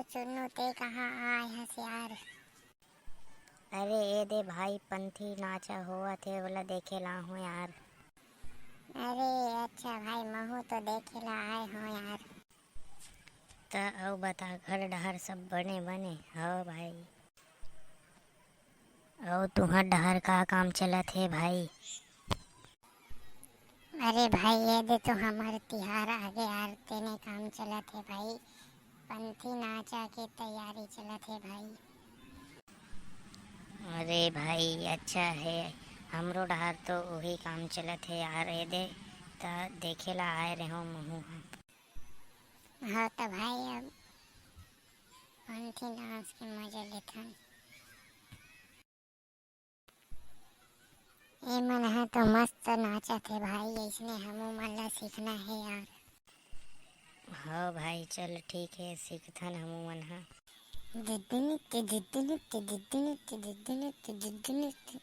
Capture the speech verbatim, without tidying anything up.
चुन्नू, ते कहाँ आए हस यार? अरे ए दे भाई, पंथी नाचा होवत हे, ओला देखे ला हूँ यार। अरे अच्छा भाई, महू तो देखे ला आए हो यार। त अउ बता, घर डहर सब बने बने? हो भाई। अउ तुहर डहर का काम चलत हे भाई? अरे भाई, ये दे तो हमर तिहार आगे यार, तेने काम चलत हे भाई। पंथी नाचा के तैयारी चलत हे भाई। अरे भाई, अच्छा हे, हमरो डहर तो उही काम चलत हे यार। ए दे, त देखे ला आए रेहो महू ह। हाँ त भाई, अब पंथी नाच के मजा लेथन। ए मन ह तो मस्त नाचत हे भाई, अइसने हमू मन ला सीखना हे यार। हाँ भाई, चल ठीक हे, सीखथन हमू मन ह। दिद्दी नृत्य, दिद्दी नृत्य, दिद्दी नृत्य, दिद्दी नृत्य, दिद्दी नृत्य।